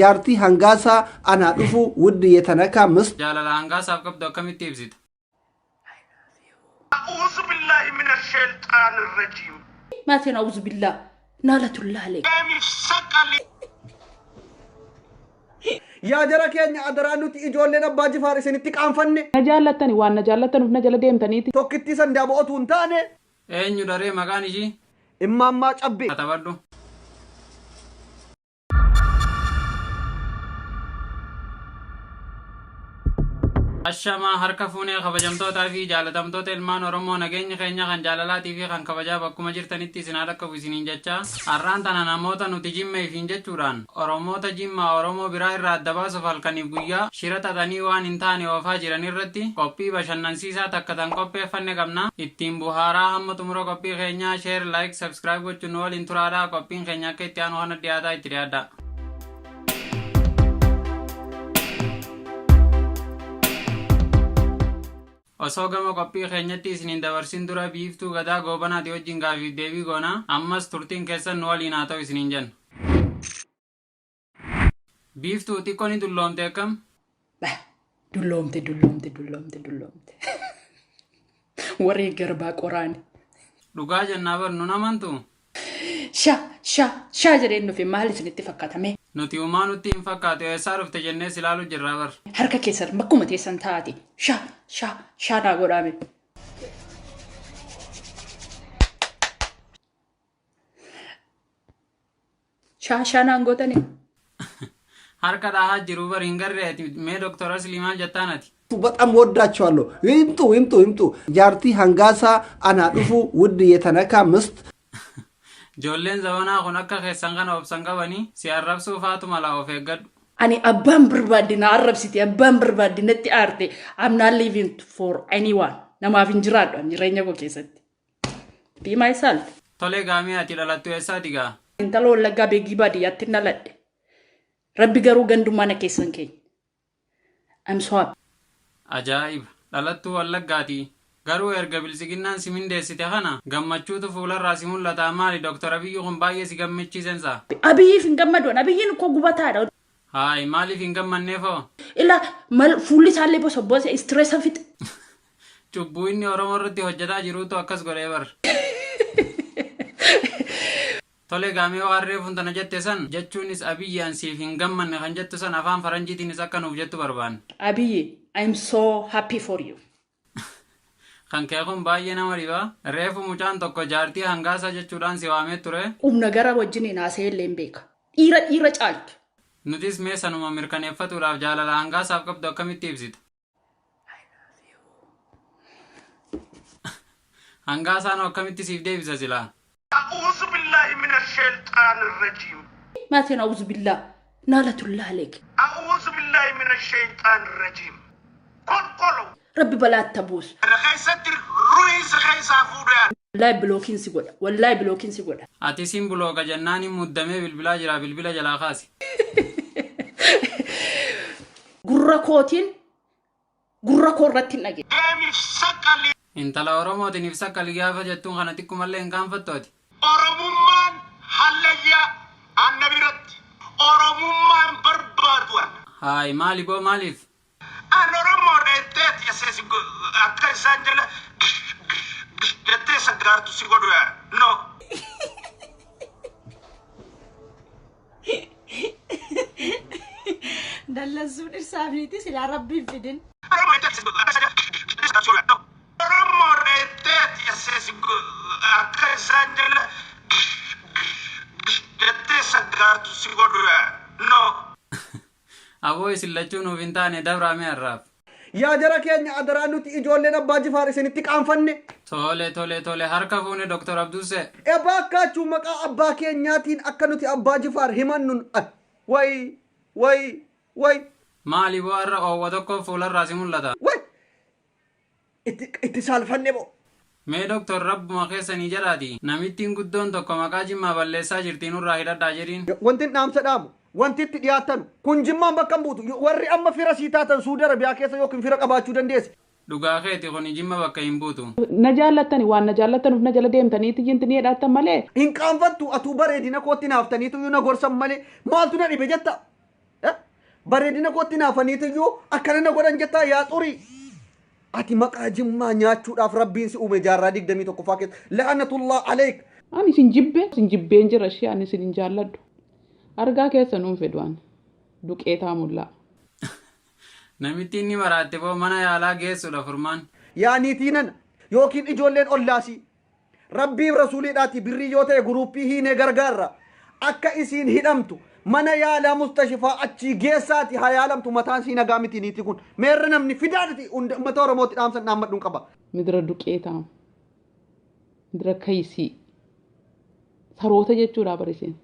Jaartii Hangaasaa anaa dhufu wudd yetanaka mist. Jaalala Hangaasaaf qabdu akkamitti ibsita? A'uuzubillahi minasheeyxaanirrajiim. Maatiin auzubillah naalatullaah aleek. Deemi saqali. Yaa jara keenya adaraa nuti ijoolleen abbaa jifaar isinitti qaanfanne. Na jaallattani waan na jaallattanuuf na jala deemtaniiti. Tokkittii sandaaboo otuu hin taane. Eenyudha ree maqaan ishii? Immaammaa Cabbee. Katabadhu. Ashamaa harka fuunee kabajamtootaa fi jaalatamtoota ilmaan Oromoo, nageenyi keenya kan jaalalaatii fi kan kabajaa bakkuma jirtanitti isin haa dhaqqabu isiniin jechaa, har'aan tana namoota nuti Jimma ifiin jechuudhaan Oromoota Jimmaa Oromoo biraa irraa adda baasuuf halkaniif guyyaa shira xaxanii waan hin taane oofaa jiran irratti qophii bashannansiisaa takka tan qopheeffanne qabna. Ittiin buhaaraa. Hamma xumura qophii keenyaa share, like, subscribe gochuun nu waliin turaadha. Qophiin keenya akka itti aanu kana dhiyaataa, itti dhiyaadhaa. Osoo gama qophii keenyatti isin hin dabarsin dura Biiftuu Gadaa Goobanaati wajjin gaafiif deebii goona. Ammas turtiin keessan nu waliin haa ta'u isiniin jenna. Biiftuu, xiqqoo ni dulloomte akkam? Bah, dulloomte, dulloomte, dulloomte, dulloomte. Warri garbaa qoraani. Dhugaa jennaa bar, nun amantu? Sha, sha, sha jedheen dhufe, maal isinitti fakkaatame? Nuti humaa nutti hin fakkaatu, eessaa dhufte jennee si ilaalu jirraa bar. Harka keessan bakkuma teessan taa'ati. Sha, sha, sha naa godhaame. Shaa shaa naan gootanii. Harka dhahaa jiru bar, hin garree ati? Mee Doktor Aslii, maal jettaan ati? በጣም ወዳቸዋለሁ። ይምጡ ይምጡ ይምጡ። ጃርቲ ሃንጋሳ አና ዱፉ ውድ የተነካ ምስት። Ijoolleen zabanaa kun akka keessan kana obsan qabanii si arrabsuu faatu mala, of eeggadhu. Ani abbaan barbaadde na arrabsite, abbaan barbaadde natti aarte. I'm not living for anyone. Namaaf hin jiraadhu ani jireenya koo keessatti. Be myself. Tole gaamee, ati dhalattu eessaati gaa? Intala Wallaggaa Beegii baadiyyaatti dhaladhe. Rabbi garuu gandummaa na keessan keenya. I'm so happy. Ajaa'iba! Dhalattuu Wallaggaati. Garuu erga Biltsiginnaan si mindeessite kana gammachuutu fuularraa si mul'ata, maali, Dr. Abiyyi kun baay'ee si gammachiisensa? Abiyyiif hin gammadu. Abiyyiin koo gubataadha. Haay, maaliif hin gammanneefoo? Ila mal fuulli isaallee bosobboose stressa fixe. Cubbuu inni Oromoo irratti hojjetaa jiruutu akkas godhee bar. Tole gaamee, waan reefuun tana jette san, jechuunis Abiyyi an siif hin gammanne kan jettu san, afaan faranjiitiinis akka nuuf jettu barbaanne. Abiyyi, I'm so happy for you. Kan kee kun baay'ee nama dhiba. Reefu mucaan tokko Jaartii Hangaasaa jechuudhaan si waamee ture. Humna gara wajjiniin haasa'ee illee hin beeka. Dhiira dhiira caaltu. Nutis mee sanuma mirkaneeffatuudhaaf jaalala Hangaasaaf qabdu akkamitti ibsita? Hangaasaan hoo akkamitti siif deebisa silaa? A'uuzu billaahi minasheeyxaanir rajiim. Maatiin auzubillah naalatullaah aleek. A'uuzu billaahi minasheeyxaanir rajiim. Kolkolo. Rabbi balaa itti buusu. Kana keessatti ruhii si keessaa fuudhaan. Wallaahi blockiin si godha. Wallaahi blockiin si godha. Ati sin blocka jennaan hin muddamee bilbilaa jira, bilbila jalaa kaasi. Gurra kootiin, gurra koo irratti hin dhage. Deemi saqali. Intala Oromootiin if saqqali gaafa jettuun kana xiqqumallee hin qaanfattu ati? Oromummaan hallayyaa anna biratti. Oromummaan barbaadu an. Haay, maali boo, maaliif? An Oromoodha jetteeti asee akka isaan jala jettee saggaartu si godhu yaa. No. Dallansuu dhirsaa fi silaa Rabbiin fidin. Oromoodha jetteeti asee akka isaan jala jettee saggaartu si godhu yaa. No. Aboo, isin lachuu nuuf hin taane, dabraa mee har'aaf. Yaa jara keenya adaraa nuti ijoolleen abbaa jifaar isinitti qaanfanne. Tole tole tole, harka fuune Dr. Abduusee. Ebaakkaachuu maqaa abbaa keenyaatiin akka nuti abbaa jifaar himannu, way way way. Maali boo, har'a oowwa tokko fuularraa si mul'ata. Way, itti itti saalfanne boo. Mee Doktor, rabbuma keessanii jedhaati namittiin guddoon tokko maqaa Jimmaa balleessaa jirti, nurraa hidhadhaa jedhiin. Wanti dhaamsa dhaamu, wanti itti dhiyaattanu kun Jimmaan bakka hin buutu. Warri amma fira sii taatan Suudi Arabiyaa keessa yookiin fira qabaachuu dandeessi. Dhugaa keeti, kuni Jimma bakka hin buutu. Na jaallattani waan na jaallattanuuf na jala deemtaniiti jinti ni jedhaattan malee. Hin qaanfattu atuu? Bareedina kootti naaftaniitu na gorsan malee maaltu na dhibe jetta? Bareedina kootti naafaniitiyyuu akkana na godhan jettaa yaa xurii. Ati maqaa Jimmaa nyaachuudhaaf Rabbiin si uume jaarraa 21ffaa keessa. La'anatullah aleek. Ani isin jibbe isin jibbeen jira ishee ani isin hin jaalladhu. Argaa keessa nuun fedhu ani. Duqeetaa mullaa. Namittiin ni maraatte boo, mana yaalaa geessuudha furmaan. Yaa niitii nana yookiin ijoolleen ollaasii Rabbiif rasuuliidhaati birrii yoo ta'e guruuppii hiinee gargaarra. Akka isiin hidhamtu mana yaalaa mustashifaa achii geessaati haa yaalamtu, mataan sii nagaa miti niitii kun. Meerre namni fidaadhati uummata Oromootti dhaamsan dhaammadhuun qaba. Midira duqeetaa. Midira kaysii. Saroota jechuudha bar isheen.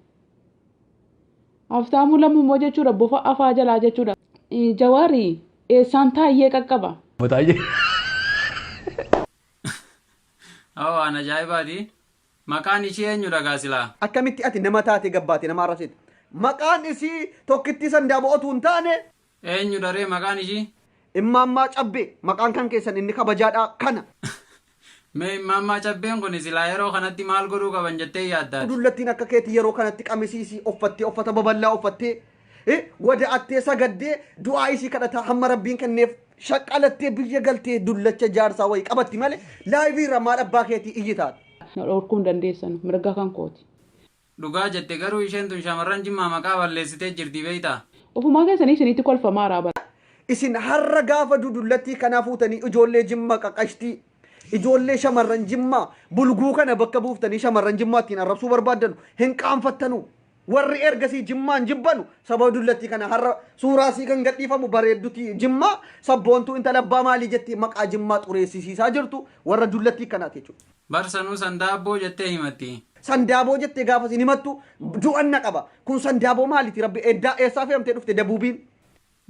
Haftaamuu Lammuu immoo jechuudha bofa afaa jalaa jechuudha. Jawaari eessaan taayyee qaqqaba? Awoo, waan ajaa'ibaati. Maqaan ishii eenyudha gaa silaa? Akkamitti ati nama taatee gabbaate nama arrabsita? Maqaan isii tokkittii sandaaboo otuu hin taane. Eenyudha ree maqaan ishii? Immaammaa Cabbee maqaan kan keessan inni kabajaadhaa kana. Mee Immaammaa Cabbeen kuni silaa yeroo kanatti maal godhuu qaban jettee yaadda ati? Dullattiin akka keetii yeroo kanatti qamisii isii uffattee, uffata babal'aa uffattee, wada'attee, sagaddee, du'aa isii kadhataa hamma Rabbiin kenneef shaqqalattee biyya galtee dullacha jaarsaa wayii qabatti malee laayivii irraa maal abbaa keetii iyyi taate. Na dhorkuu hin dandeessanu. Mirga kan kooti. Dhugaa jette, garuu isheen tun shamarran Jimmaa maqaa balleessitee jirti beektaa? Ofumaa keessanii isinitti kolfamaaraa bar. Isin har'a gaafa dudullattii kanaa fuutanii ijoollee Jimma qaqashtii, ijoollee shamarran Jimmaa bulguu kana bakka buuftanii shamarran Jimmaa ittiin arrabsuu barbaaddanu hin qaanfattanuu? Warri ergasii Jimmaan jibbanu sababa dullattii kana har'a suuraa isii kan gadhiifamu bareeddutii Jimmaa sabboontuu intala abbaa maalii jettee maqaa Jimmaa xureessisiisaa jirtu warra dullattii kanaati jechuudha. Bar sanuu sandaabboo jettee himatti. Sandaaboo jettee gaafa isin himattu du'an na qaba. Kun sandaaboo maaliti rabbi eddaa eessaa fe'amtee dhufte dabuubiin?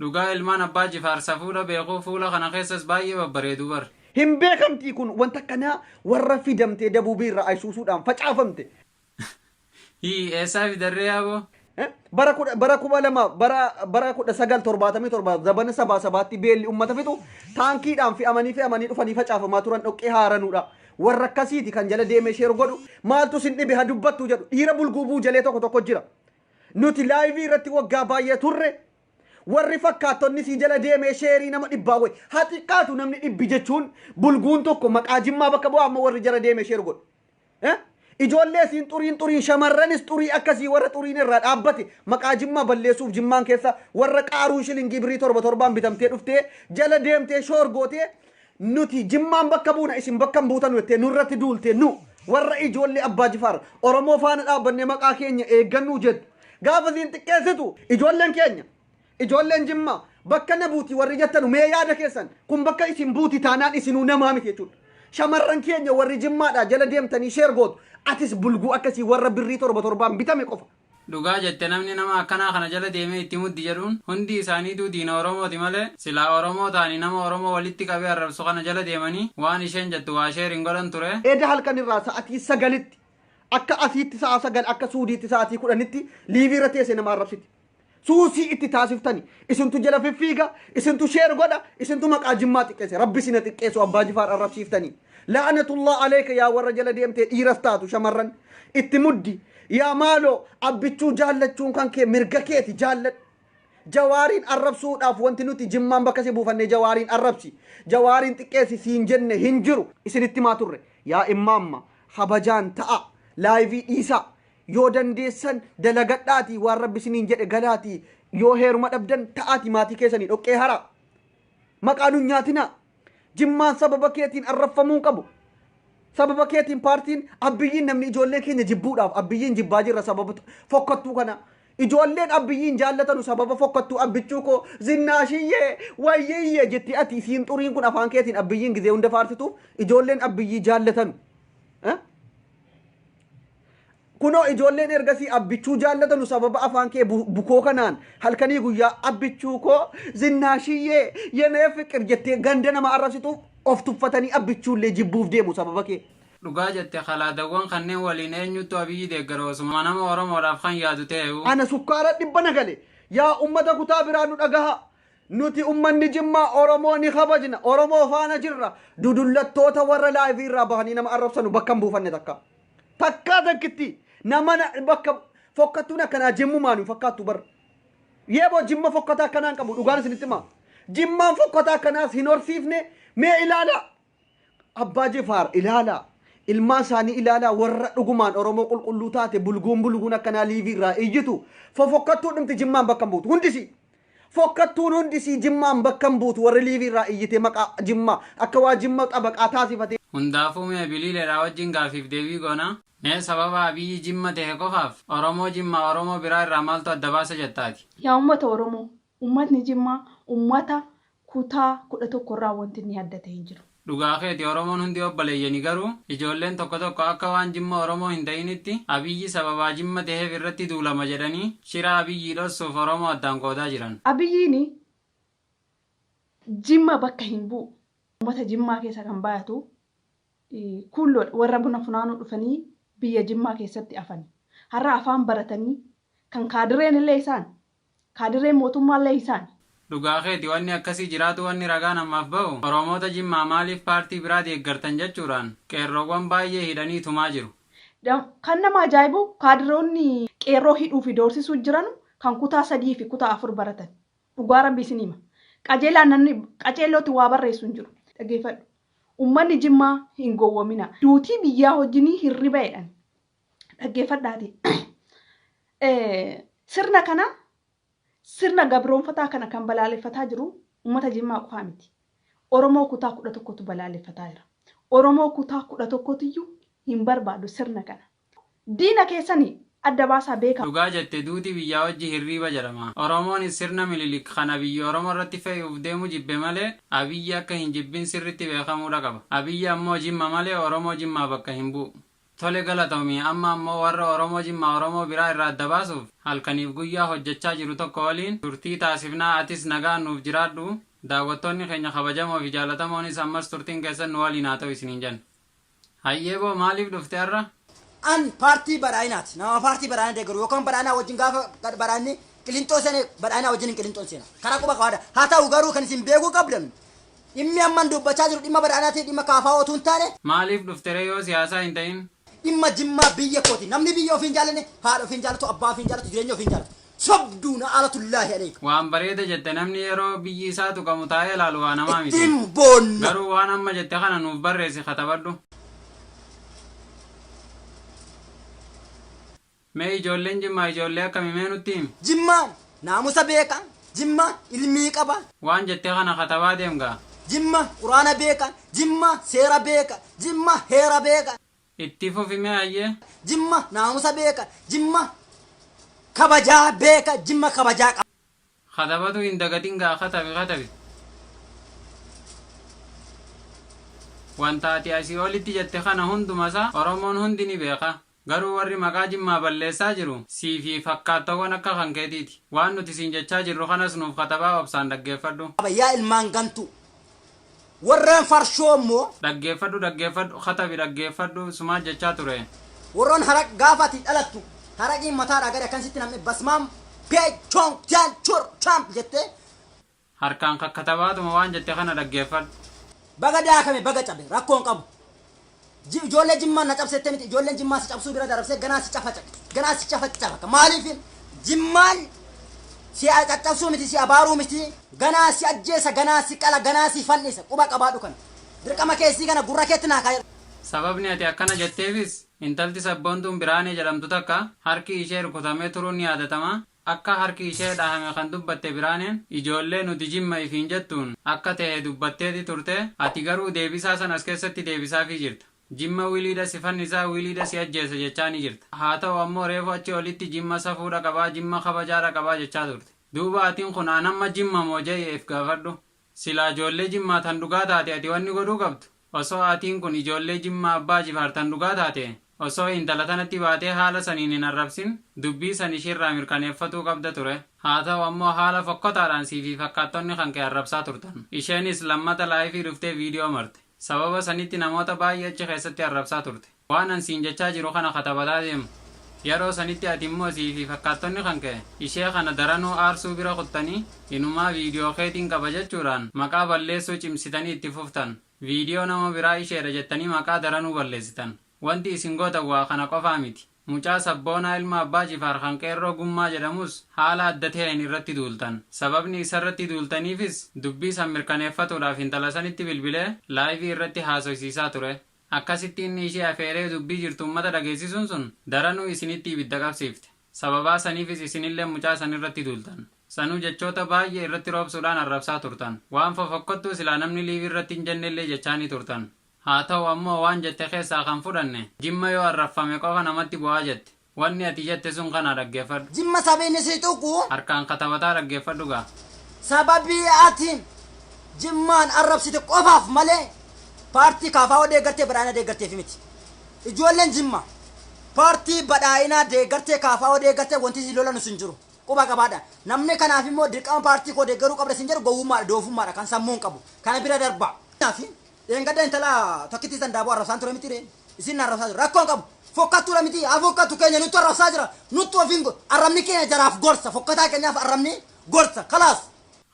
Dhugaa ilmaan abbaa Jifaar safuudha beeku, fuula kana keessas baay'ee babbareedu bar. Hin beekamtii kun wanta akkanaa warra fidamtee dabuubii irraa aysuusuudhaan facaafamte. Hii, eessaa fidarree yaaboo? Bara kudha bara 2000 bara 1977 zabana sabaa sabaatti beelli ummata fixu taankiidhaan fe'amanii fe'amanii dhufanii facaafamaa turan dhoqqee haaranuudha. Warra akkasiiti kan jala deemee share godhu, maaltu sin dhibe ha dubbattu jedhu. Dhiira bulguu buujalee tokko tokko jira. Nuti laayivii irratti waggaa baay'ee turre, warri fakkaattonni sii jala deemee sheerii nama dhibbaa wayi haa xiqqaatu, namni dhibbi jechuun bulguun tokko maqaa Jimmaa bakka bu'aa amma warri jala deemee share godhu. Ijoollee isiin xuriin xuriin shamarranis xurii akkasii warra xuriin irraa dhaabbate maqaa Jimmaa balleessuuf Jimmaan keessa warra qaaruun shilingii birrii torba torbaan bitamtee dhuftee jala deemtee shoor gootee nuti Jimmaan bakka buuna isin bakka hin buutanu jettee nurratti duultee, nu warra ijoollee Abbaa Jifaar Oromoo faana dhaabbannee maqaa keenya eeggannuu jettu gaafa isiin xiqqeessitu, ijoolleen keenya, ijoolleen Jimmaa bakka na buuti warri jettanu mee yaada keessan, kun bakka isin buuti taanaan isinuu namaa miti jechuudha. Shamarran keenya warri Jimmaadhaa jala deemtanii share gootu, atis bulguu akkasii warra birrii torba torbaan bitame qofa. Dhugaa jette, namni nama akkanaa kana jala deemee itti muddi jedhuun hundi isaaniituu diina Oromooti malee silaa Oromoo ta'anii nama Oromoo walitti qabee arrabsu kana jala deemanii waan isheen jettu waa share hin godhan ture. Eda halkan irraa sa'atii 9tti, akka asiitti sa'a 9, akka Suudiitti sa'atii 10tti liivii irra teessee nama arrabsiti. Suusii itti taasiftani. Isintu jala fiffiiga, isintu share godha, isintu maqaa Jimmaa xiqqeesse. Rabbi isin haa xiqqeessu Abbaa Jifaar arrabsiiftanii. La'anatullah aleeka yaa warra jala deemtee dhiiras taatu shamarran. Itti muddi. Yaa maaloo, Abbichuu jaallachuun kan kee mirga keeti, jaalladhu. Jawaariin arrabsuudhaaf wanti nuti Jimmaan bakka si buufannee Jawaariin arrabsi, Jawaariin xiqqeessi siin jenne hin jiru. Isinitti himaa turre. Yaa immaamma kabajaan ta'a. Laayivii dhiisaa. Yoo dandeessan dalagadhaatii waan Rabbi isiniin jedhe galaatii, yoo heeruma dhabdan ta'aatii maatii keessanii dhoqqee haraa. Maqaa nun nyaatinaa. Jimmaan sababa keetiin arrabfamuu hin qabu. Sababa keetiin paartiin Abbiyyiin namni ijoollee keenya jibbuudhaaf Abbiyyiin jibbaa jirra sababa fokkattuu kana. Ijoolleen Abbiyyiin jaallatanu sababa fokkattuu Abbichuu koo zinnaashiyyee wayyiyyee jetti ati isiin xuriin kun afaan keetiin Abbiyyiin gizee hunda faarsituuf ijoolleen Abbiyyii jaallatanu. Kunoo ijoolleen ergasii Abbichuu jaallatanu sababa afaan kee bukoo kanaan halkanii guyyaa Abbichuu koo zinnaashiyyee yenee fiqir jettee ganda nama arrabsituuf of tuffatanii Abbichuullee jibbuuf deemu sababa kee. Dhugaa jette, kalaadawwan kanneen waliin eenyuttu Abiyyi deeggara osuma nama Oromoodhaaf kan yaadu ta'eewu. Ana sukkaara dhibba na gale. Yaa ummata kutaa biraa nu dhagahaa. Nuti ummanni Jimmaa Oromoo ni kabajna. Oromoo faana jirra. Dudullattoota warra laayivii irraa bahanii nama arrabsanu bakka hin buufanne takka. Takkaa takkitti nama bakka fokkattuun akkanaa Jimmumaan hin fakkaattu bar. Yeeboo jimma fokkataa akkanaa hin qabu, dhugaan isinitti himaa. Jimmaan fokkataa akkanaas hin horsiifne. Mee ilaalaa. Abbaa Jifaar ilaalaa. Ilmaan isaanii ilaalaa, warra dhugumaan Oromoo qulqulluu taate bulguun bulguun akkanaa live irraa iyyitu. Fofokkattuu dhumti jimmaan bakka hin buutu. Hundisii. Fokkattuun hundisii jimmaan bakka hin buutu, warri live irraa iyyitee maqaa jimmaa akka waa jimma xabaqaa taasifatee. Hundaafuu mee Biliileedhaa wajjin gaafiif deebii goona. Mee sababa Abiyyi Jimma tahe qofaaf Oromoo Jimmaa Oromoo biraa irraa maaltu adda baasa jettaati? Yaa uummata Oromoo, uummatni Jimmaa uummata kutaa 11 irraa wanti inni adda ta'e hin jiru. Dhugaa keeti, Oromoon hundi obboleeyyani, garuu ijoolleen tokko tokko akka waan Jimma Oromoo hin ta'initti Abiyyi sababaa Jimma taheef irratti duulama jedhanii shira Abiyyii dhossuuf Oromoo addaan qoodaa jiran. Abiyyiin Jimma bakka hin bu'u. Uummata Jimmaa keessa kan baay'atu kuulloodha. Warra buna funaanuu dhufanii biyya Jimmaa keessatti afani. Har'a afaan baratanii kan kaadireen illee isaan, kaadireen mootummaa illee isaan. Dhugaa keeti, wanni akkasii jiraatu wanni ragaan ammaaf bahu Oromoota Jimmaa maaliif paartii biraa deeggartan jechuudhaan qeerroowwan baay'ee hidhanii tumaa jiru. Kan nama ajaa'ibu kaadiroonni qeerroo hidhuu fi doorsisuu jiranu kan kutaa 3 fi kutaa 4 baratan. Dhugaa rabbi isin hima. Qajeelaan namni qaceellootti waa barreessu hin jiru. Dhaggeeffadhu. Uummanni Jimmaa hin gowwomina. Duutii biyyaa wajjinii hirriba jedhan. Dhaggeeffadhaati. Sirna kana, sirna gabroonfataa kana kan balaaleffataa jiru uummata Jimmaa qofaa miti. Oromoo kutaa 11tu balaaleffataa jira. Oromoo kutaa 11tiyyuu hin barbaadu sirna kana. Diina keessanii adda baasaa beekaa. Dhugaa jette, duuti biyyaa wajji hirriiba jedhama. Oromoonis sirna Mililik kan Abiyyi Oromoo irratti fe'uuf deemu jibbe malee Abiyyi akka hin jibbin sirritti beekamuudha qaba. Abiyyi ammoo Jimma malee Oromoo Jimmaa bakka hin bu'u. Tole, galatoomi. Amma ammoo warra Oromoo Jimmaa Oromoo biraa irraa adda baasuuf halkaniif guyyaa hojjechaa jiru tokko waliin turtii taasifnaa. Atis nagaan nuuf jiraadhu. Daawwattoonni keenya kabajamoo fi jaalatamoonis ammas turtiin keessan nu waliin haa ta'u isiniin jenna. Hayyee boo, maaliif dhufte har'a? An paartii badhaadhinaati. Nama paartii badhaadhina deeggaru yookaan badhaadhinaa wajjin gaafa badhaadhinni qilinxoo seene badhaadhinaa wajjin hin qilinxoon seena. Karaa quba qabaadha. Haa ta'u garuu kan isin beekuu qabdan dhimmi amman dubbachaa jiru dhimma badhaadhinaati, dhimma kaafaa otuu hin taane. Maaliif dhufte ree yoo siyaasaa hin ta'in? Dhimma Jimmaa biyya kooti. Namni biyya ofii hin jaallanne haadha ofii hin jaallatu, abbaa ofii hin jaallatu, jireenya ofii hin jaallatu. Sobduu na alatullaahi aleeka. Waan bareeda jette, namni yeroo biyyi isaa tuqamu taa'ee ilaalu waa namaa miti. Ittiin boonna. Garuu waan amma jette kana nuuf barreessi, katabadhu. Mee ijoolleen Jimmaa ijoollee akkami, mee nutti himi? Jimmaan naamusa beeka. Jimma ilmii qaba. Waan jette kana katabaa deemgaa. Jimma quraana beeka. Jimma seera beeka. Jimma heera beeka. Itti fufi mee, hayyee. Jimma naamusa beeka. Jimma kabajaa beeka. Jimma kabajaa qaba. Katabatu hin dagatin gaa, katabi, katabi. Wanta ati asii olitti jette kana hundumasaa Oromoon hundi ni beeka. Garuu warri maqaa Jimmaa balleessaa jiru sii fi fakkaattawwan akka kan keetiiti. Waan nuti siin jechaa jirru kanas nuuf katabaa obsaan dhaggeeffadhu. Yaa ilmaan gantuu. Warreen farshoo immoo. Dhaggeeffadhu, dhaggeeffadhu, katabi, dhaggeeffadhu, sumaa jechaa ture. Warroon haraq gaafa ati dhalattu haraqiin mataadhaa gadi akkan sitti nam'e basmaam pee choong jaan chur champ jettee. Harkaan kakkatabaatuma waan jette kana dhaggeeffadhu. Baga daakame, baga cabe, rakkoon qabu. Ijoollee Jimmaan na cabsette miti, ijoolleen Jimmaa si cabsuu bira darbsee ganaa si cafaca, ganaa si cafacafa. Maaliif Jimmaan si caccabsuu miti, si abaaruu miti, ganaa si ajjeesa, ganaa si qala, ganaa si fannisa, quba qabaadhu kana. Dirqama keessii kana gurra keetti naa kaa'e. Sababni ati akkana jetteefis intalti sabboontuun Biraanee jedhamtu takka harki ishee rukutamee turuun ni yaadatama. Akka harki ishee dhahame kan dubbatte Biraaneen ijoollee nuti Jimma ifiin jettuun akka ta'e dubbatteeti turte. Ati garuu deebisaa san as keessatti deebisaafii jirta. Jimma wiliidha si fannisaa, wiliidha si ajjeesa jechaa ni jirta. Haa ta'u ammoo reefu achi olitti Jimma safuudha qabaa, Jimma kabajaadha qabaa jechaa turte. Duuba atiin kun an amma Jimma moo je'i if gaafadhu. Silaa ijoollee Jimmaa tan dhugaa taate ati wanni godhuu qabdu osoo atiin kun ijoollee Jimmaa Abbaa Jifaar tan dhugaa taate osoo intala tanatti baatee haala saniin hin arrabsin dubbii san ishiirraa mirkaneeffatuu qabda ture. Haa ta'u ammoo haala fokkotaadhaan sii fi fakkaattonni kan kee arrabsaa turtan. Isheenis lammata live dhuftee viidiyoo marte. Sababa sanitti namoota baay'ee achi keessatti arrabsaa turte. Waan an siin jechaa jiru kana katabataa deemu. Yeroo sanitti ati immoo sii fi fakkaattonni kan kee ishee kana daranuu aarsuu bira kuttanii inumaa viidiyoo keetiin qaba jechuudhaan maqaa balleessuu cimsitanii itti fuftan. Viidiyoo nama biraa isheedha jettanii maqaa daranuu balleessitan. Wanti isin gootan waa kana qofaa miti. Mucaa sabboonaa ilma Abbaa Jifaar kan Qeerroo Gummaa jedhamus haala adda ta'een irratti duultan. Sababni isarratti duultaniifis dubbii san mirkaneeffatuudhaaf intala sanitti bilbilee live irratti haasofsiisaa ture. Akkasitti inni ishee afeeree dubbii jirtu uummata dhageessisuun sun daranuu isinitti ibidda qabsiifte. Sababaa saniifis isinillee mucaa san irratti duultan. Sanuu jechoota baay'ee irratti roobsuudhaan arrabsaa turtan. Waan fofokkottuu silaa namni live irratti hin jennellee jechaanii turtan. Haa ta'u ammoo waan jette keessaa kan fudhanne, Jimma yoo arrabfame qofa namatti bu'aa jette. Wanni ati jette sun kana, dhaggeeffadhu. Jimma sabiin si tuqu. Harkaan katabataa dhaggeeffadhu gaa. Sababii ati Jimmaan arrabsite qofaaf malee paartii KFO deeggartee badhaadhina deeggarteef miti. Ijoolleen Jimma paartii badhaadhinaa deeggartee KFO deeggartee wanti si lolan sun jiru. Quba qabaadha. Namni kanaaf immoo dirqama paartii koo deeggaruu qabda sin jedhu gowwummaadha, doofummaadha, kan sammuun qabu. Kana bira darba. Kanaaf dheengadda intala tokkittii san daaboo arrabsaan ture miti ree. Isin arrabsaa jiru. Rakkoon qabu. Fokkattuudha miti. Haa fokkattu, keenya nutti arrabsaa jira. Nutti ofiin arrabni keenya jaraaf gorsa. Fokkataa keenyaaf arrabni gorsa. Kalaas.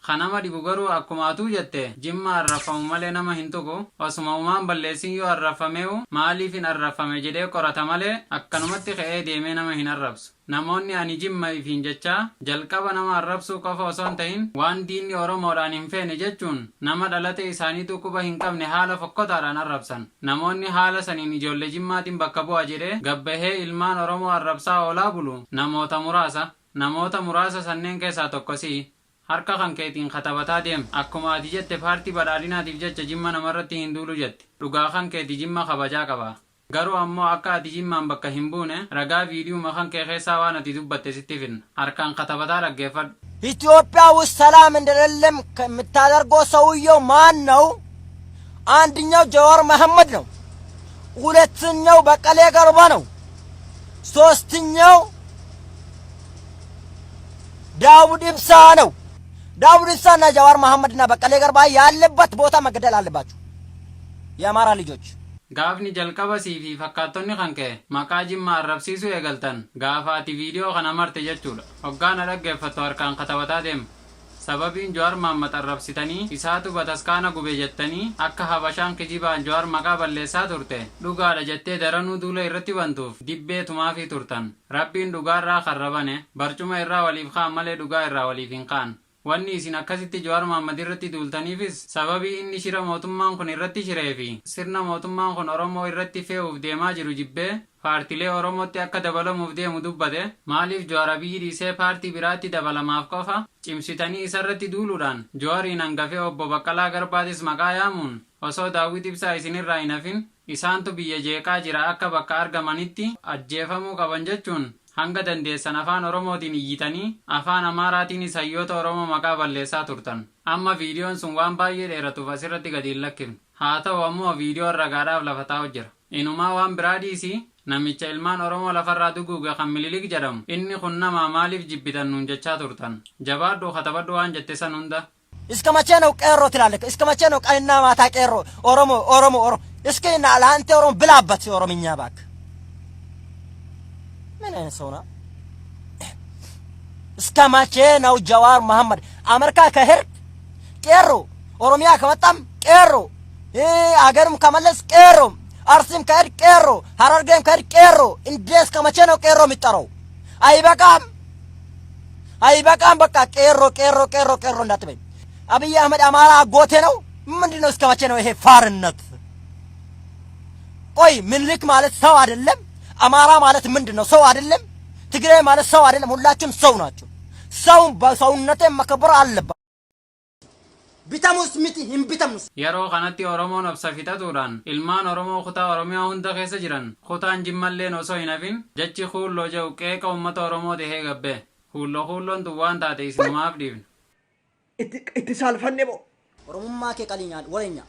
Kanama dhibu garuu akkuma atuu jette, Jimma arrabfamu malee nama hin tuqu. Osuma umaan balleessin yoo arrabfameewu maaliif hin arrabfame jedhee qorata malee akkanumatti ka'ee deemee nama hin arrabsu. Namoonni ani Jimma ifiin jechaa jalqaba nama arrabsuu qofa osoo hin ta'in waan diinni Oromoodhaan hin feene jechuun nama dhalate isaaniitu quba hin qabne haala fokkotaadhaan arrabsan. Namoonni haala saniin ijoollee Jimmaatiin bakka bu'a jedhee gabbahee ilmaan Oromoo arrabsaa oolaa bulu namoota muraasa. Namoota muraasa sanneen keessaa tokko si'i. Harka kan keetiin katabataa deem. Akkuma ati jette, paartii badhaadhinaatiif jecha Jimma namarratti hin duulu jette. Dhugaa kan keeti, Jimma kabajaa qaba. Garuu ammoo akka ati Jimmaan bakka hin buune ragaa viidiyuma kan kee keessaa waan ati dubbatte sitti finna. Harkaan katabataa dhaggeeffadhu. ኢትዮጵያ ውስጥ ሰላም እንደሌለም የምታደርገው ሰውየው ማን ነው? አንደኛው ጀዋር መሐመድ ነው። ሁለተኛው በቀለ ገርባ ነው። ሶስተኛው ዳውድ ኢብሳ ነው። ዳውድ ኢብሳ እና ጀዋር መሐመድ እና በቀለ ገርባ ያለበት ቦታ መገደል አለባቸው። የአማራ ልጆች። Gaafni jalqaba sii fi fakkaattonni kan ka'e maqaa Jimmaa arrabsiisuu eegaltan gaafa ati viidiyoo kana marte jechuudha. Hoggaana dhaggeeffattu harkaan katabataa deema. Sababiin Jawaar Mahaammad arrabsitanii isaatu bataskaana gube jettanii akka Habashaan kijibaan Jawaar maqaa balleessaa turte dhugaadha jettee daranuu duula irratti bantuuf dibbee tumaafii turtan. Rabbiin dhugaarraa karrabane barcuma irraa waliif kaan malee dhugaa irraa waliif hin kaan. Wanni isin akkasitti Jawaar Mahaammad irratti duultaniifis sababii inni shira mootummaan kun irratti shiree fi sirna mootummaan kun Oromoo irratti fe'uuf deemaa jiru jibbee paartilee Oromootti akka dabalamuuf deemu dubbate. Maaliif Jawaar Abiyyi dhiisee paartii biraatti dabalamaaf qofa cimsitanii isarratti duuluudhaan Jawaariin hangafee obbo Baqqalaa Garbaatis maqaa yaamuun osoo Daawwit Ibsaa isinirraa hin hafin isaantu biyya jeeqaa jira, akka bakka argamanitti ajjeefamuu qaban jechuun hanga dandeessan afaan Oromootiin iyyitanii afaan Amaaraatiinis hayyoota Oromoo maqaa balleessaa turtan. Amma viidiyoon sun waan baay'ee dheeratuuf asirratti gadi hin lakkifne. Haa ta'u ammoo viidiyoon ragaadhaaf lafa taa'u jira. Inumaa waan biraa dhiisii, namicha ilmaan Oromoo lafarraa duguuge kan Mililik jedhamu inni kun nama maaliif jibbitan nuun jechaa turtan. Jabaadhu, katabadhu waan jette san hunda. እስከ መቼ ነው ቄሮ ትላለህ? እስከ መቼ ነው ቀንና ማታ ቄሮ ኦሮሞ ኦሮሞ ኦሮሞ? እስኪ እና ለአንተ ኦሮሞ ብላበት ኦሮምኛ እባክህ። ምን አይነት ሰው ነው? እስከ መቼ ነው ጀዋር መሐመድ አሜሪካ ከሄድክ ቄሮ፣ ኦሮሚያ ከመጣም ቄሮ፣ አገርም ከመለስ ቄሮ፣ አርሲም ከሄድ ቄሮ፣ ሀረርጌም ከሄድ ቄሮ። እንዴ እስከ መቼ ነው ቄሮ የሚጠራው? አይበቃም? አይበቃም? በቃ ቄሮ ቄሮ ቄሮ ቄሮ እንዳትበኝ። አብይ አህመድ አማራ አጎቴ ነው። ምንድን ነው? እስከ መቼ ነው ይሄ ፋርነት? ቆይ ምኒልክ ማለት ሰው አይደለም? አማራ ማለት ምንድን ነው? ሰው አይደለም? ትግሬ ማለት ሰው አይደለም? ሁላችሁም ሰው ናቸው። ሰው በሰውነቴ መከበር አለበት። Bitamus miti hin bitamnus. Yeroo kanatti Oromoon obsa fixatuudhaan ilmaan Oromoo kutaa Oromiyaa hunda keessa jiran, kutaan Jimmalleen osoo hin hafin, jechi kuulloo jedhu qeeqa uummata Oromoo tahee gabbe. Kuulloo kuulloon tun waan taate isinumaaf dhiifne. Itti saalfanne moo. Oromummaa kee qalii nyaadhu wareenya.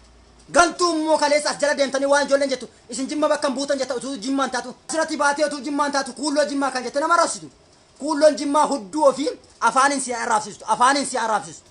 Galtuu immoo kaleessa as jala deemtanii waan ijoolleen jettu isin Jimma bakka hin buutan jetta, utuu Jimmaan taatu asirratti baatee utuu Jimmaan taatu kuulloo Jimmaa kan jette nama arrabsitu. Kuulloon Jimmaa hudduu ofii afaaniin si arraabsistu, afaaniin si arraabsistu.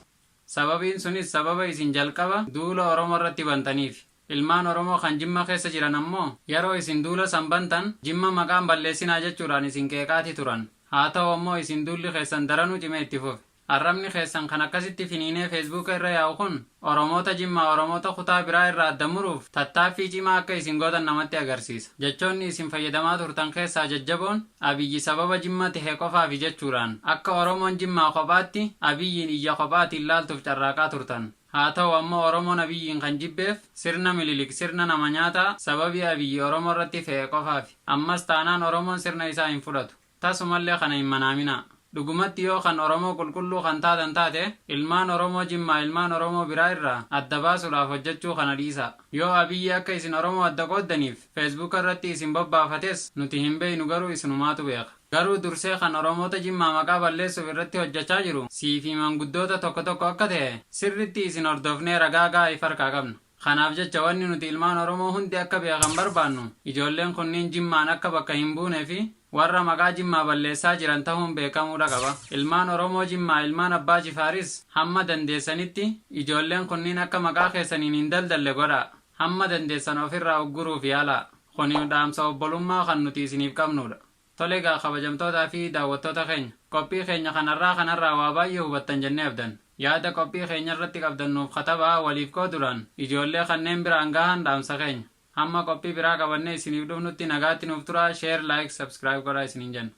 Sababiin sunis sababa isin jalqaba duula Oromoo irratti bantaniif. Ilmaan Oromoo kan Jimma keessa jiran ammoo yeroo isin duula san bantan Jimma maqaan balleessinaa jechuudhaan isin qeeqaati turan. Haa ta'u ammoo isin duulli keessan daranuu cimee itti fufe. Arrabni keessan kan akkasitti finiinee Feesbuuka irra yaa'u kun Oromoota Jimmaa Oromoota kutaa biraa irraa adda muruuf tattaaffii cimaa akka isin gootan namatti agarsiisa. Jechoonni isin fayyadamaa turtan keessaa jajjaboon Abiyyi sababa Jimma tahe qofaafi jechuudhaan akka Oromoon Jimmaa kophaatti Abiyyiin ija kophaatiin laaltuuf carraaqaa turtan. Haa ta'u ammoo Oromoon Abiyyiin kan jibbeef sirna Mililik sirna nama nyaataa sababii Abiyyi Oromoo irratti fe'e qofaafi. Ammas taanaan Oromoon sirna isaa hin fudhatu. Tasumallee kana hin manaaminaa. Dhugumatti yoo kan Oromoo qulqulluu kan taatan taate, ilmaan Oromoo Jimmaa ilmaan Oromoo biraa irraa adda baasuudhaaf hojjachuu kana dhiisaa. Yoo Abiyyi akka isin Oromoo adda qooddaniif Feesbuuka irratti isin bobbaafates nuti hin beeynu garuu isinumaatu beeka. Garuu dursee kan Oromoota Jimmaa maqaa balleessuuf irratti hojjachaa jiru sii fi manguddoota tokko tokko akka ta'e sirritti isin hordofnee ragaa gahaa if harkaa qabna. Kanaaf jecha wanni nuti ilmaan Oromoo hundi akka beekan barbaannu ijoolleen kunniin Jimmaan akka bakka hin buune fi warra maqaa Jimmaa balleessaa jiran tahuun beekamuudha qaba. Ilmaan Oromoo Jimmaa ilmaan Abbaa Jifaaris hamma dandeessanitti ijoolleen kunniin akka maqaa keessaniin hin daldalle godhaa. Hamma dandeessan of irraa ugguruuf yaalaa. Kuni dhaamsa obbolummaa kan nuti isiniif qabnuudha. Tole egaa kabajamtootaa fi daawwattoota keenya, qophii keenya kan har'aa kanarraa waa baay'ee hubattan jennee abdanna. Yaada qophii keenya irratti qabdan nuuf katabaa waliif qooduudhaan ijoollee kanneen biraan gahaan dhaamsa keenya. Hamma qophii biraa qabannee isiniif dhufnutti nagaatti nuuf turaa share like subscribe godhaa isiniin jenna.